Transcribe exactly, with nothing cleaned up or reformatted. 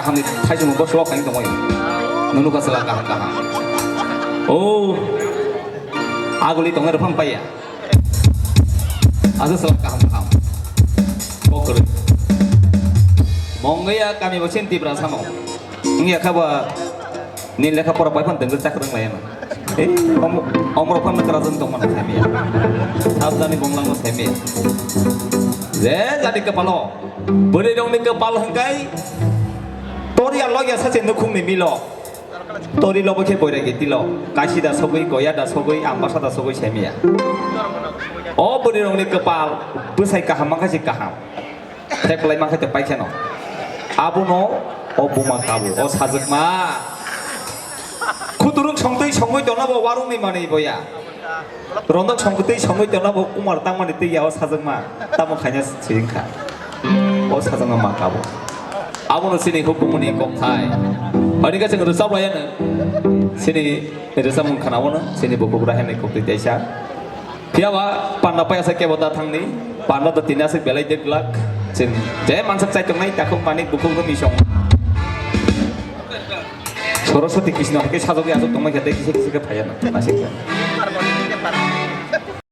Hamni thaisung bo swlok kain tongoi. Nunu ka sala kaham kaham. Oh. Aguli tongnai rwphang paiya. Asa sala kaham kaham. Kokre. Mongya kami bo sin Tipra samo. Ngi akha ba ni lekha pora pai phan dengre chak rang lai na. Eh, om-, omro phan kra jang tong mano thai miya. Sabdani bonglang no thai miya. Je jadi kepalo. Bwrwi rong ni kepal hwngkai. Toria logya sache nukhung ni milo. Tori lobo khe boiragi tilo. Kashi da sogwi, goya da sogwi, ambasa da sogwi semiya. O bwrwi rong ni kepal, bwsai kaham mangkha si kaham. Theklai mangkha te paikheno. Abono o buma kabu, o sajwkma. Khuturuk songtwi songwi tonabo warung ni manwi boya. Rondok songtwi songwi tonabo kumar tangmani twi ya o sajwkma. Tamo khaina swing kha. O sajwkma ma kabo. Abono sini hukumuni kokthai. Ani ka chwng rwchap laiya no. Sini rwchapmung khana wono, sini bukhuk rahe ni kokti teisa. Phiya ba panda paya sa kebo da thangni. Panda da tini aswk belai dek lak. Chwng je mansak chai tongnai takhuk manik bukhuk rwmi song. Soroswati Krishna hai khe sajagwi aswk tongma khe tei kisa kisa khe phaiya na, naisik khe.